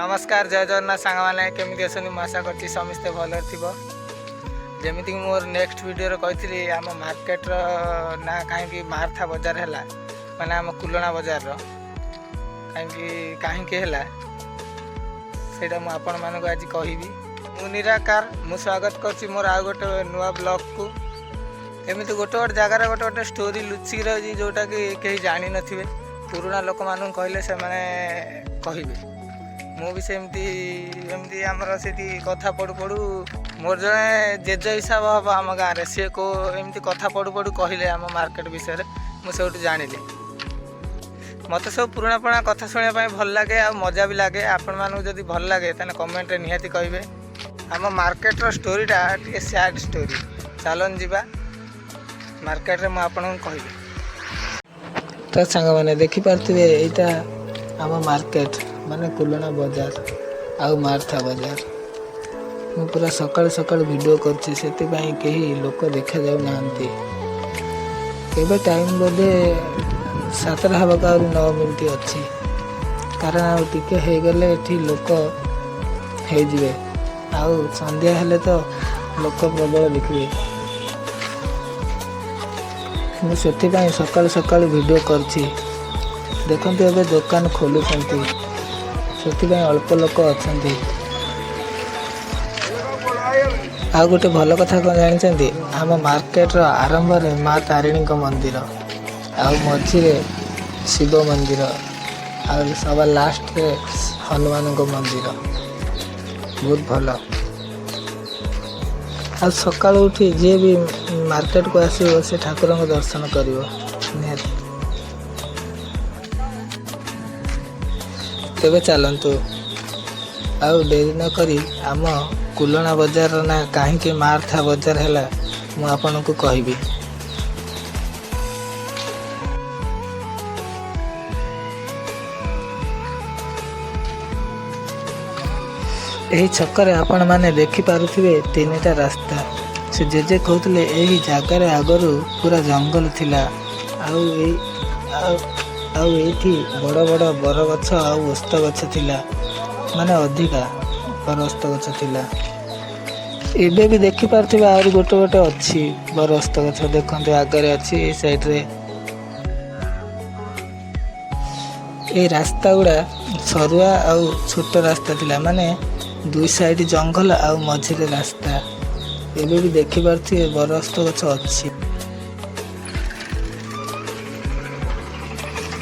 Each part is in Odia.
ନମସ୍କାର, ଜୟ ଜଗନ୍ନାଥ ସାଙ୍ଗମାନେ। କେମିତି ଅଛନ୍ତି? ମୁଁ ଆଶା କରୁଛି ସମସ୍ତେ ଭଲରେ ଥିବ। ଯେମିତିକି ମୋର ନେକ୍ସଟ ଭିଡ଼ିଓରେ କହିଥିଲି, ଆମ ମାର୍କେଟର ନାଁ କାହିଁକି ମାର୍ଥା ବଜାର ହେଲା, ମାନେ ଆମ କୁଲଣା ବଜାରର କାହିଁକି କାହିଁକି ହେଲା, ସେଇଟା ମୁଁ ଆପଣମାନଙ୍କୁ ଆଜି କହିବି। ମୁଁ ନିରାକାର, ମୁଁ ସ୍ୱାଗତ କରୁଛି ମୋର ଆଉ ଗୋଟେ ନୂଆ ବ୍ଲଗକୁ। ଏମିତି ଗୋଟେ ଗୋଟେ ଜାଗାରେ ଗୋଟେ ଗୋଟେ ଷ୍ଟୋରି ଲୁଚିକି ରହିଛି, ଯେଉଁଟାକି କେହି ଜାଣିନଥିବେ। ପୁରୁଣା ଲୋକମାନଙ୍କୁ କହିଲେ ସେମାନେ କହିବେ। ମୁଁ ବି ସେମିତି ଏମିତି ଆମର ସେଠି କଥା ପଢ଼ୁ ପଢ଼ୁ, ମୋର ଜଣେ ଜେଜେ ହିସାବ ହେବ ଆମ ଗାଁରେ, ସିଏ କେଉଁ ଏମିତି କଥା ପଢ଼ୁ ପଢ଼ୁ କହିଲେ ଆମ ମାର୍କେଟ ବିଷୟରେ। ମୁଁ ସେଇଠୁ ଜାଣିଲି। ମୋତେ ସବୁ ପୁରୁଣା ପୁରୁଣା କଥା ଶୁଣିବା ପାଇଁ ଭଲ ଲାଗେ ଆଉ ମଜା ବି ଲାଗେ। ଆପଣମାନଙ୍କୁ ଯଦି ଭଲ ଲାଗେ, ତାହେଲେ କମେଣ୍ଟରେ ନିହାତି କହିବେ। ଆମ ମାର୍କେଟର ଷ୍ଟୋରିଟା ଟିକେ ସ୍ୟାଡ଼ ଷ୍ଟୋରି। ଚାଲନ୍ତୁ ଯିବା ମାର୍କେଟରେ, ମୁଁ ଆପଣଙ୍କୁ କହିବି। ତ ସାଙ୍ଗମାନେ, ଦେଖିପାରୁଥିବେ, ଏଇଟା ଆମ ମାର୍କେଟ, ମାନେ କୁଲଣା ବଜାର ଆଉ ମାର୍ଥା ବଜାର। ମୁଁ ପୁରା ସକାଳୁ ସକାଳୁ ଭିଡ଼ିଓ କରୁଛି, ସେଥିପାଇଁ କେହି ଲୋକ ଦେଖାଯାଉନାହାନ୍ତି। ଏବେ ଟାଇମ୍ ବୋଧେ 7ଟା ହେବାକୁ ଆହୁରି 9 ମିନିଟ୍ ଅଛି, କାରଣ ଆଉ ଟିକେ ହେଇଗଲେ ଏଠି ଲୋକ ହେଇଯିବେ। ଆଉ ସନ୍ଧ୍ୟା ହେଲେ ତ ଲୋକ ପ୍ରବଳ ଦେଖିବେ। ମୁଁ ସେଥିପାଇଁ ସକାଳୁ ସକାଳୁ ଭିଡ଼ିଓ କରୁଛି। ଦେଖନ୍ତୁ, ଏବେ ଦୋକାନ ଖୋଲୁଛନ୍ତି, ସେଥିପାଇଁ ଅଳ୍ପ ଲୋକ ଅଛନ୍ତି। ଆଉ ଗୋଟେ ଭଲ କଥା କ'ଣ ଜାଣିଛନ୍ତି? ଆମ ମାର୍କେଟର ଆରମ୍ଭରେ ମା ତାରିଣୀଙ୍କ ମନ୍ଦିର, ଆଉ ମଝିରେ ଶିବ ମନ୍ଦିର, ଆଉ ସବା ଲାଷ୍ଟରେ ହନୁମାନଙ୍କ ମନ୍ଦିର। ବହୁତ ଭଲ। ଆଉ ସକାଳୁ ଉଠି ଯିଏ ବି ମାର୍କେଟକୁ ଆସିବ, ସେ ଠାକୁରଙ୍କ ଦର୍ଶନ କରିବ ନିହାତି। ତେବେ ଚାଲନ୍ତୁ, ଆଉ ଡେରି ନକରି ଆମ କୁଲଣା ବଜାରର ନାଁ କାହିଁକି ମାର୍ଥା ବଜାର ହେଲା, ମୁଁ ଆପଣଙ୍କୁ କହିବି। ଏହି ଛକରେ ଆପଣମାନେ ଦେଖିପାରୁଥିବେ ତିନିଟା ରାସ୍ତା। ସେ ଜେଜେ କହୁଥିଲେ, ଏହି ଜାଗାରେ ଆଗରୁ ପୁରା ଜଙ୍ଗଲ ଥିଲା ଆଉ ଏଇଠି ବଡ଼ ବଡ଼ ବରଗଛ ଆଉ ଓସ୍ତ ଗଛ ଥିଲା, ମାନେ ଅଧିକା ବର ଓସ୍ତ ଗଛ ଥିଲା। ଏବେ ବି ଦେଖିପାରୁଥିବେ, ଆହୁରି ଗୋଟେ ଗୋଟେ ଅଛି ବର ଓସ୍ତ ଗଛ। ଦେଖନ୍ତୁ, ଆଗରେ ଅଛି, ଏଇ ସାଇଡ଼ରେ। ଏଇ ରାସ୍ତା ଗୁଡ଼ା ସରୁଆ ଆଉ ଛୋଟ ରାସ୍ତା ଥିଲା, ମାନେ ଦୁଇ ସାଇଡ୍ ଜଙ୍ଗଲ ଆଉ ମଝିରେ ରାସ୍ତା। ଏବେ ବି ଦେଖିପାରୁଥିବେ, ବରଓସ୍ତ ଗଛ ଅଛି।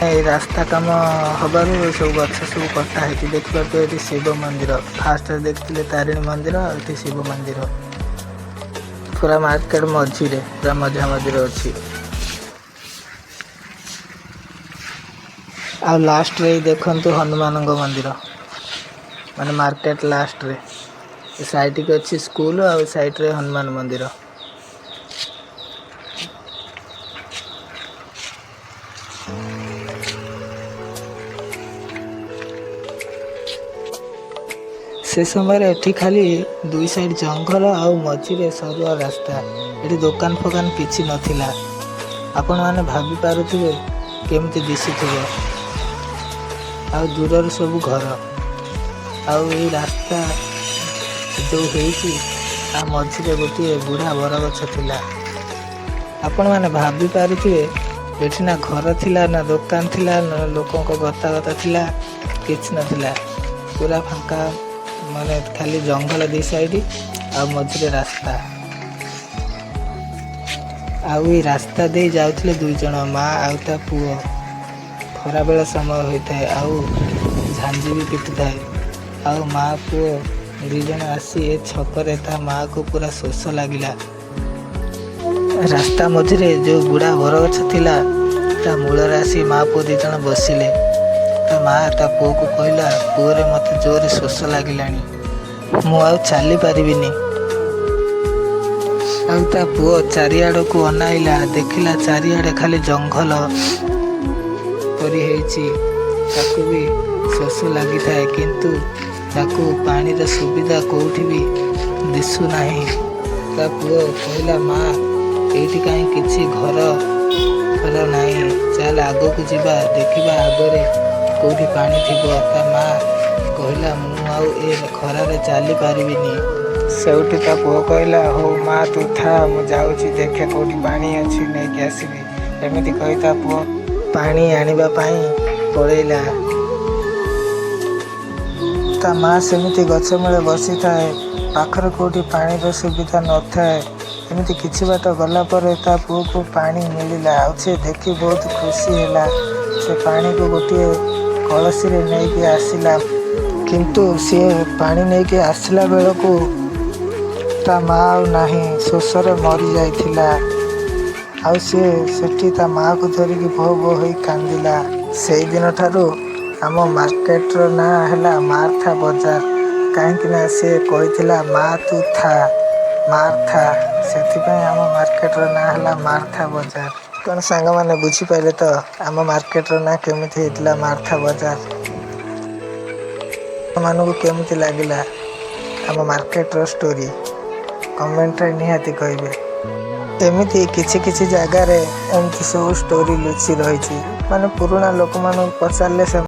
ଏଇ ରାସ୍ତା କାମ ହବାରୁ ସବୁ ଗଛ ସବୁ କଟା ହେଇଛି। ଦେଖିପାରୁଥିବେ, ଏଠି ଶିବ ମନ୍ଦିର। ଫାଷ୍ଟରେ ଦେଖିଥିଲେ ତାରିଣୀ ମନ୍ଦିର, ଆଉ ଏଠି ଶିବ ମନ୍ଦିର। ପୁରା ମାର୍କେଟ ମଝିରେ, ପୁରା ମଝା ମଝିରେ ଅଛି। ଆଉ ଲାଷ୍ଟରେ ଏଇ ଦେଖନ୍ତୁ ହନୁମାନଙ୍କ ମନ୍ଦିର, ମାନେ ମାର୍କେଟ ଲାଷ୍ଟରେ। ଏ ସାଇଡ୍କି ଅଛି ସ୍କୁଲ ଆଉ ସାଇଡ୍ରେ ହନୁମାନ ମନ୍ଦିର। ସେ ସମୟରେ ଏଠି ଖାଲି ଦୁଇ ସାଇଡ୍ ଜଙ୍ଗଲ ଆଉ ମଝିରେ ସରୁଆ ରାସ୍ତା। ଏଠି ଦୋକାନ ଫୋକାନ କିଛି ନଥିଲା। ଆପଣମାନେ ଭାବି ପାରୁଥିବେ କେମିତି ଦିଶୁଥିବ। ଆଉ ଦୂରରୁ ସବୁ ଘର। ଆଉ ଏଇ ରାସ୍ତା ଯେଉଁ ହେଇଛି, ତା ମଝିରେ ଗୋଟିଏ ବୁଢ଼ା ବରଗଛ ଥିଲା। ଆପଣମାନେ ଭାବି ପାରୁଥିବେ, ଏଠି ନା ଘର ଥିଲା, ନା ଦୋକାନ ଥିଲା, ନା ଲୋକଙ୍କ ଗତାଗତ ଥିଲା, କିଛି ନଥିଲା। ପୁରା ଫାଙ୍କା, ମାନେ ଖାଲି ଜଙ୍ଗଲ ଦି ସାଇଡ୍ ଆଉ ମଝିରେ ରାସ୍ତା। ଆଉ ଏଇ ରାସ୍ତା ଦେଇ ଯାଉଥିଲେ ଦୁଇ ଜଣ, ମା ଆଉ ତା ପୁଅ। ଖରାବେଳ ସମୟ ହୋଇଥାଏ ଆଉ ଝାଞ୍ଜି ବି ପିଟୁଥାଏ। ଆଉ ମା ପୁଅ ଦୁଇ ଜଣ ଆସି ଏ ଛକରେ ତା ମାଆକୁ ପୁରା ଶୋଷ ଲାଗିଲା। ରାସ୍ତା ମଝିରେ ଯେଉଁ ବୁଢ଼ା ବରଗଛ ଥିଲା, ତା ମୂଳରେ ଆସି ମା ପୁଅ ଦୁଇ ଜଣ ବସିଲେ। ତା ମା ତା ପୁଅକୁ କହିଲା, "ପୁଅରେ, ମୋତେ ଜୋରରେ ଶୋଷ ଲାଗିଲାଣି, ମୁଁ ଆଉ ଚାଲିପାରିବିନି।" ଆଉ ତା ପୁଅ ଚାରିଆଡ଼କୁ ଅନାଇଲା। ଦେଖିଲା, ଚାରିଆଡ଼େ ଖାଲି ଜଙ୍ଗଲ ପରି ହେଇଛି। ତାକୁ ବି ଶୋଷ ଲାଗିଥାଏ, କିନ୍ତୁ ତାକୁ ପାଣିର ସୁବିଧା କୋଉଠି ବି ଦିଶୁନାହିଁ। ତା ପୁଅ କହିଲା, "ମା, ଏଇଠି କାହିଁ କିଛି ଘର ଫର ନାହିଁ। ଚାଲ ଆଗକୁ ଯିବା, ଦେଖିବା ଆଗରେ କୋଉଠି ପାଣି ଥିବ।" ତା ମା କହିଲା, ମୁଁ ଆଉ ଏ ଖରାରେ ଚାଲିପାରିବିନି। ସେଇଠୁ ତା ପୁଅ କହିଲା, ହଉ ମା, ତୁ ଥା, ମୁଁ ଯାଉଛି, ଦେଖେ କେଉଁଠି ପାଣି ଅଛି, ନେଇକି ଆସିବି। ଏମିତି କହି ତା ପୁଅ ପାଣି ଆଣିବା ପାଇଁ ପଳେଇଲା। ତା ମା ସେମିତି ଗଛ ମୂଳେ ବସିଥାଏ। ପାଖରେ କେଉଁଠି ପାଣିର ସୁବିଧା ନଥାଏ। ଏମିତି କିଛି ବାଟ ଗଲା ପରେ ତା ପୁଅକୁ ପାଣି ମିଳିଲା ଆଉ ସେ ଦେଖି ବହୁତ ଖୁସି ହେଲା। ସେ ପାଣିକୁ ଗୋଟିଏ କଳସୀରେ ନେଇକି ଆସିଲା। କିନ୍ତୁ ସିଏ ପାଣି ନେଇକି ଆସିଲା ବେଳକୁ ତା ମା ଆଉ ନାହିଁ, ଶୋଷରେ ମରିଯାଇଥିଲା। ଆଉ ସିଏ ସେଠି ତା ମାଆକୁ ଧରିକି ଭୋ ଭୋ ହୋଇ କାନ୍ଦିଲା। ସେଇଦିନ ଠାରୁ ଆମ ମାର୍କେଟର ନାଁ ହେଲା ମାର୍ଥା ବଜାର। କାହିଁକି ନା ସିଏ କହିଥିଲା, ମା ତୁ ଥା ମାର୍ଥା। ସେଥିପାଇଁ ଆମ ମାର୍କେଟର ନାଁ ହେଲା ମାର୍ଥା ବଜାର। କ'ଣ ସାଙ୍ଗମାନେ, ବୁଝିପାରିଲେ ତ ଆମ ମାର୍କେଟର ନାଁ କେମିତି ହେଇଥିଲା ମାର୍ଥା ବଜାର? ମାନଙ୍କୁ କେମିତି ଲାଗିଲା ଆମ ମାର୍କେଟର ଷ୍ଟୋରି, କମେଣ୍ଟରେ ନିହାତି କହିବେ। ଏମିତି କିଛି କିଛି ଜାଗାରେ ଏମିତି ସବୁ ଷ୍ଟୋରି ଲୁଚି ରହିଛି। ମାନେ ପୁରୁଣା ଲୋକମାନଙ୍କୁ ପଚାରିଲେ ସେ